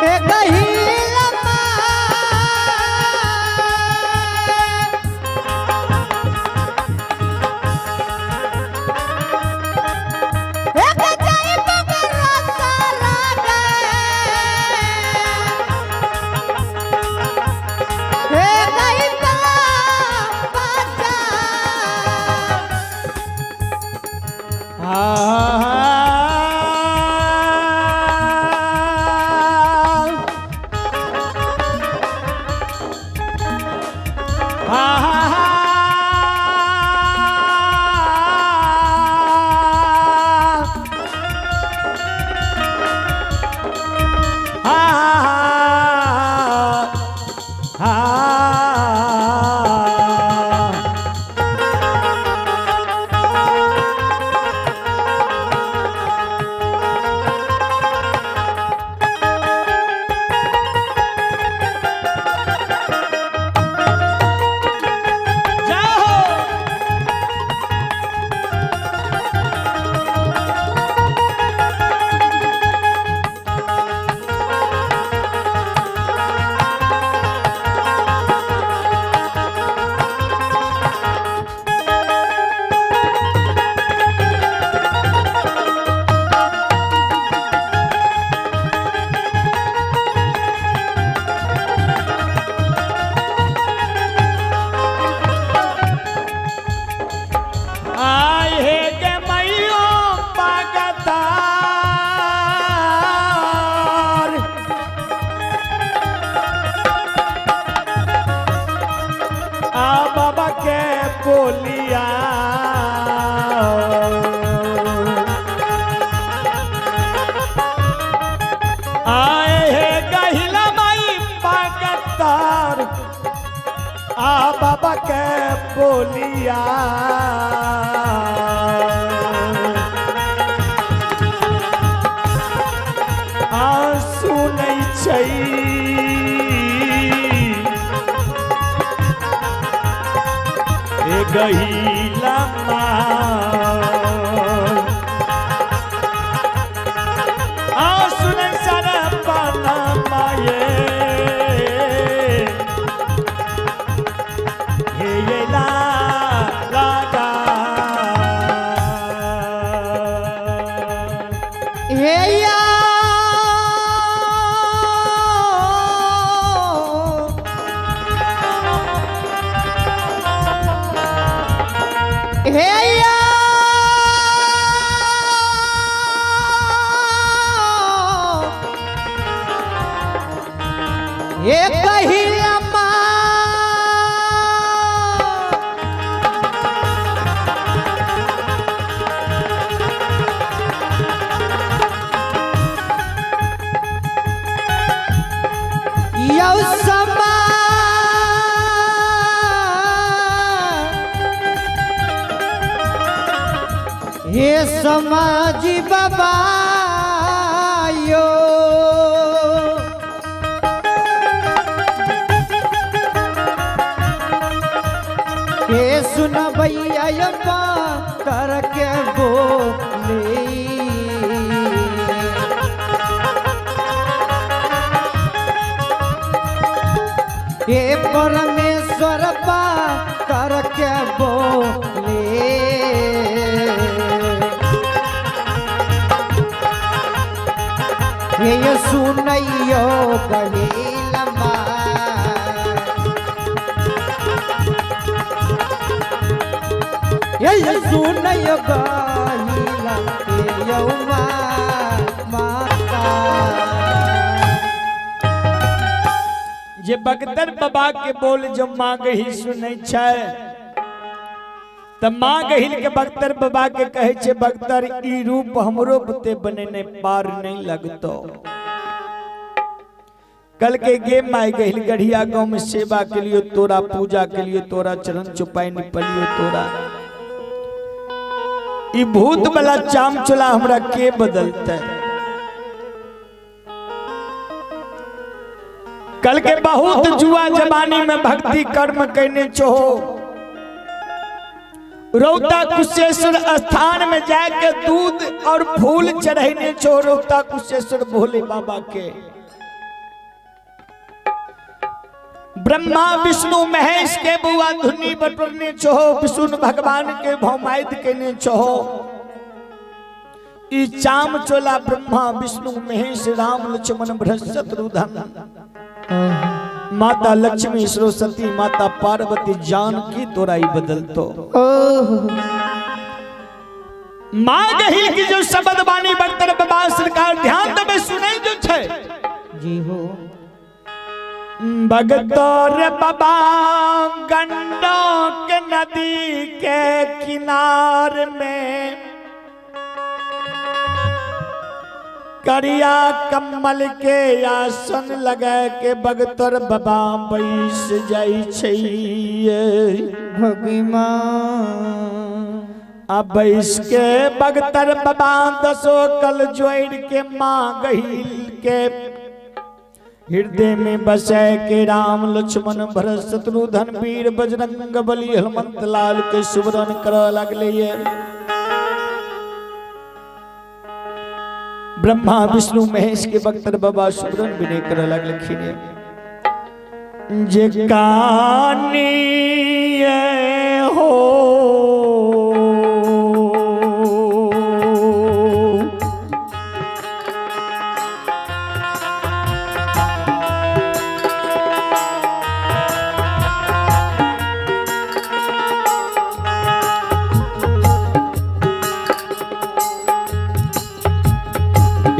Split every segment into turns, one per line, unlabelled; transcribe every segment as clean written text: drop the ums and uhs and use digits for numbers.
हे गहिला माँ। एक जाई बगरा सारा गे। हे गई बाजा।
जाओ। आय हे गे मैयो पागतार। आ बाबा के बोलिया आए हे गहिला माई पागतार आ बाबा के बोलिया। आ सुनै छै हे गहिला माँ। आ सुनै सारा पाना माये हे ये ला लागा।
हे या। हे या। हे कहिला माँ। यौ समा। हे समाजी बाबा यो। हे सुन भैया तर के बोले। हे परमेश्वर पा कर के बोले। हे सुनैयो गहिलमा। हे सुनैयो गहिला हे यौ माता।
जे बगदर बाबा के बोल जो माँ गही सुनै छै त माँ गहिल के बगदर बाबा के कहै छै बगदर ई रूप हमरो बुते बनेने पार नहीं लगतो। कल के गे माई गहिल गढ़िया गांव में सेवा के लिए तोरा पूजा के लिए तोरा चरण चुपाई निपलियो तोरा ई भूत वाला चाम चोला हमरा के बदलते। कल के बहुत जुआ जवानी में भक्ति कर्म कैने चहो रौता कुशेश्वर स्थान में जाके दूध और फूल चढ़ैने छो रौता कुशेश्वर भोले बाबा के। ब्रह्मा विष्णु महेश के बुआ धुनी बटोरने छहो, विष्णु भगवान के भौमायत केने छहो। ई चाम चोला ब्रह्मा विष्णु महेश राम लक्ष्मण भरत शत्रुघ्न माता लक्ष्मी सरस्वती माता पार्वती जानकी तोरा ई बदलतो। माँ गहिल की जो शब्द बानी बख्तर बाबा सरकार ध्यान दबे सुनै जो छै
जी हो।
बगतौर बाबा गंडक नदी के किनार में करिया कम्बल के आसन लगा के बगतर बाबा बैस जाई छै।
भगवान
आ बैस के बगतर बाबा दसो कल जोड़ के माँ गहिल के हृदय में बसे के राम लक्ष्मण भरत शत्रुघ्न वीर बजरंग बली हनुमंत लाल के सुमरन कर लगले। ब्रह्मा विष्णु महेश के बख्तर बाबा सुमरन विनय कर लगले खिने जे कानी हो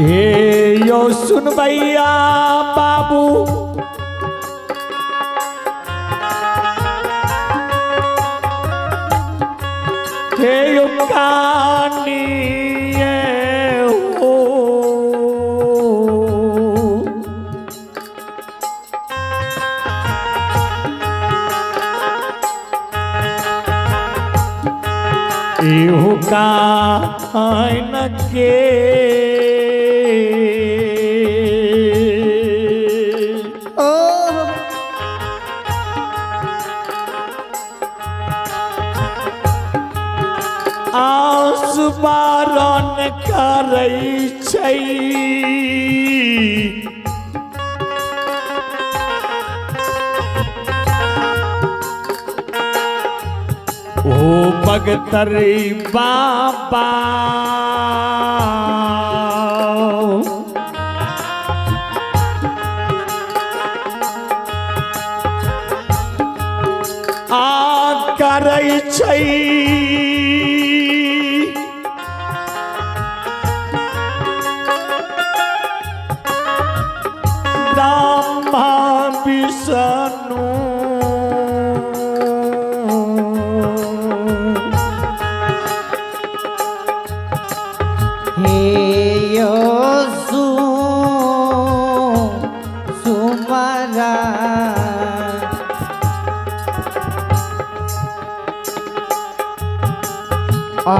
हे यो सुन भैया बाबू हे यो कानी हो एहो कान के आसुबारन करै छै ओ बगतर बाबा आ करै छै ब्रह्मा विष्णु
हे यो सुमरा आ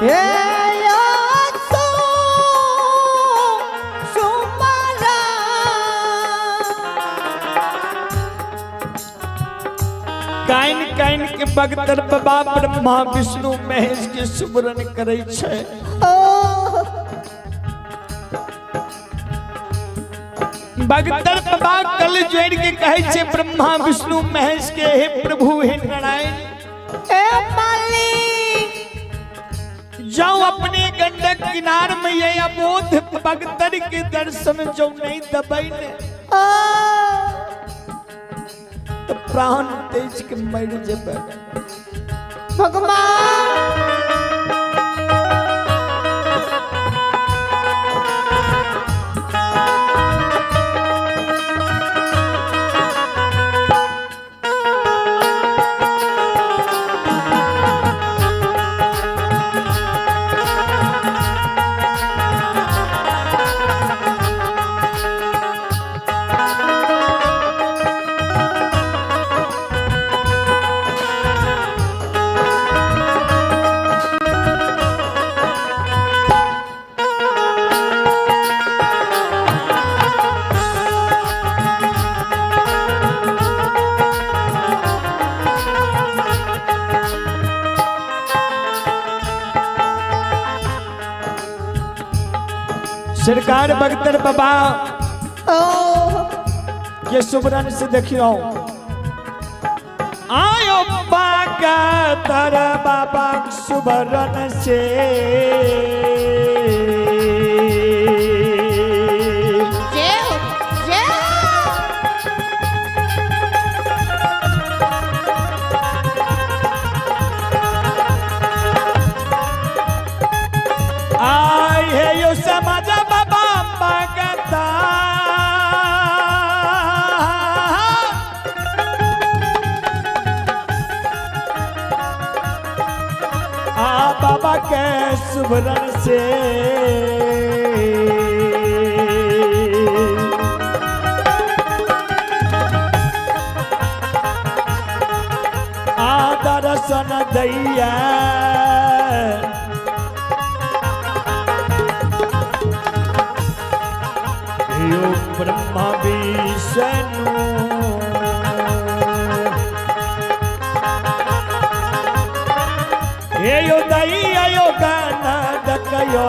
काइन काइन के बगतर बाबा ब्रह्मा विष्णु महेश के सुमरन करै छै। बगतर बाबा कल जोड़ के कहै छै ब्रह्मा विष्णु महेश के, हे प्रभु हे नारायण,
ए मालिक,
जाओ अपने गंडक किनार में ये अबोध बगतर के दर्शन जो नहीं दबै ने तो प्राण तेज के मर जबै।
भगवान
सरकार बगतर बाबा के सुमरन से देखियो आयो बगतर बाबा सुमरन से, आय हे यो समाज बाबा बगता, आ बाबा के सुमरन से, आ दर्शन दैया यो ब्रह्मा विष्णु हे यो दैया यो गाना डकयो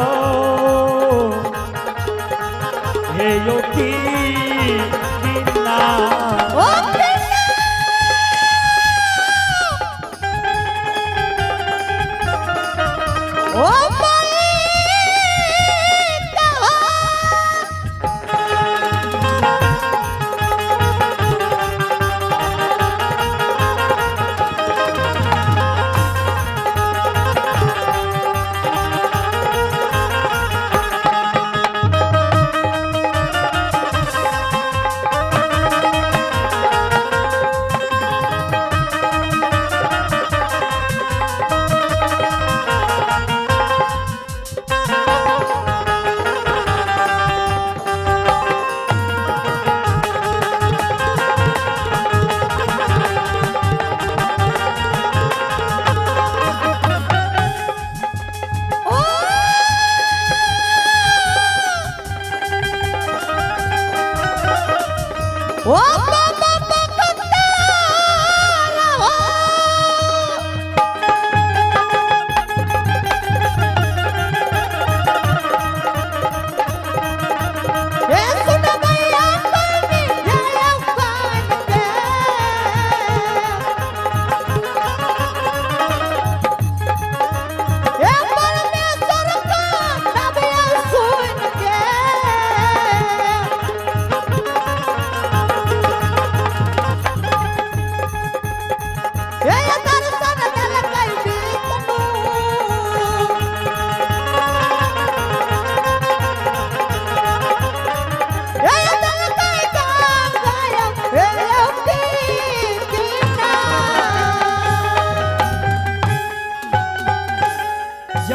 हे यो की ना
ओ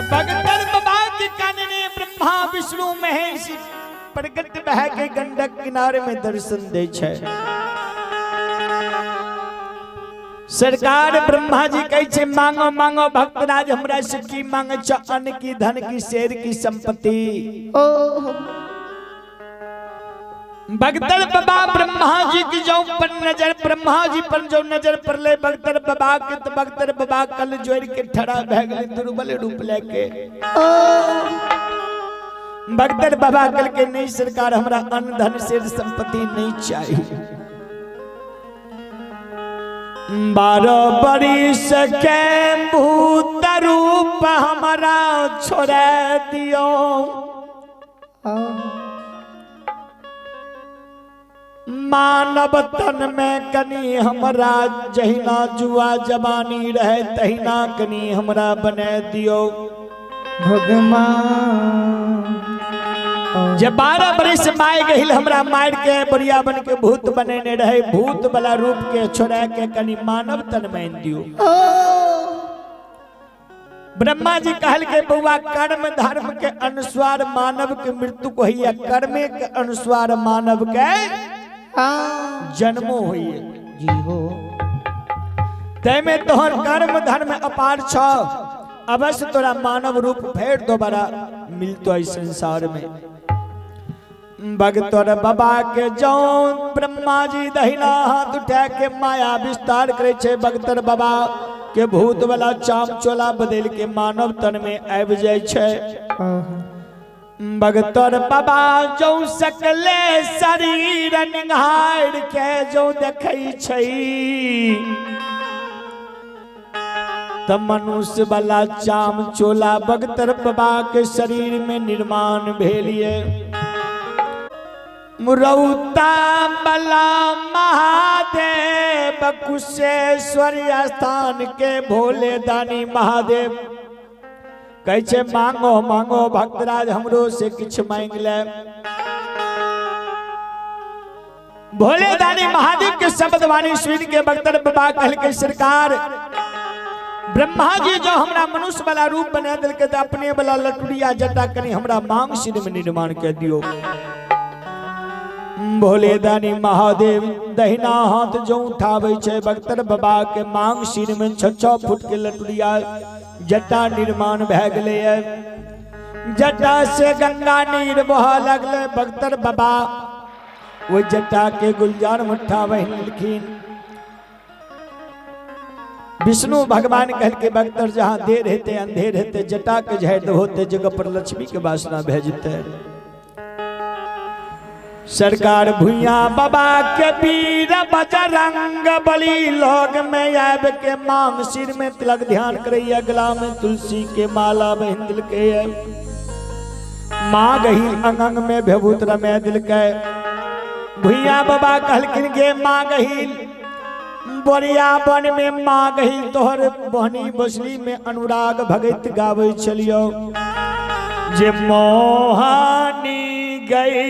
बगतर बाबा के कानने ब्रह्मा विष्णु महेश प्रगट बह के गंडक किनारे में दर्शन दे छे। सरकार ब्रह्मा जी कहै छै मांगो मांगो भक्तराज हमरा से की मांगे छ, अन्न की धन की शेर की संपत्ति।
ओ
बगदर बाबा ब्रह्मा जी की जो पर नजर, ब्रह्मा जी पर जो नजर पड़ले बगदर बाबा के, तो बगदर बाबा कल जोड़ के ठड़ा भए गेलै दुर्बल रूप लेके।
ओ
बगदर बाबा कल के नहीं सरकार हमरा अन्न धन शेर संपत्ति नहीं चाहिए। 12 बरिस के भूत रूप हमारा छोड़ दियो, मानव तन में कनी हमरा जहिना जुआ जवानी रहे तहिना कनी हमरा बने दियो।
भगवान
जे 12 बरिस माय गहिल हमरा मार के बढ़िया बन के भूत बनेने रहे, भूत वाला रूप के छोड़ा के कनी मानव तन में दियो। ब्रह्मा जी कहल के बउआ कर्म धर्म के अनुसार मानव के मृत्यु को होइए, कर्मे के अनुसार मानव के जन्मो होइए।
जी हो
तैमे तोहर कर्म धर्म अपार छ, अवश्य तोरा मानव रूप फेर दोबारा मिलतो इस संसार में। भगतोर बाबा के जौन ब्रह्मा जी दहिना हाथ उठा के माया विस्तार करे छे, भगतोर बाबा के भूत वाला चाम चोला बदल के मानव तन में आबि जाय छे। भगतोर बाबा जो सकले शरीर निहार के जो देखै छै त मनुष्य वाला चाम चोला भगतर बाबा के शरीर में निर्माण भेलिए। मुरौता बला महादेव कुशेश्वर स्थान के भोले दानी महादेव कहै छे मांगो मांगो भक्तराज हमरो से किछु मांग ले। भोले दानी महादेव के शब्द वाणी सुन के भक्तर बाबा कहलकै सरकार ब्रह्मा जी जो हमरा मनुष्य वाला रूप बना देलकै त अपने वाला लटुरिया जटा कनी हमरा मांग सिर में निर्माण कर दियो। भोले दानी महादेव दहिना हाथ जो उठावे छे भक्तर बाबा के मांग सिर में 6-6 फुट के लटुरिया जटा निर्माण भए गेलै। जटा से गंगा नीर बह लगले, भक्तर बाबा वो जटा के गुलजार मुठ्ठा बहलखिन। विष्णु भगवान कहल के भक्तर जहाँ देर हेते अंधेर हेते जटा के झड़ होते जगह पर लक्ष्मी के वासना भेजते। सरकार भुइया बाबा के वीर बजरंग बली लोग में आब के मांग सिर में तिलक ध्यान करैया, गला में तुलसी के माला बहिन दिल के माँ गही अंग अंग में भभूत रमे दिल के। भुइया बाबा कहलखिन गे माँ गहील बोरिया वन में माँ गहील तोहर बहनी बसली में अनुराग भगत गावे चलियो जे मोहानी गई।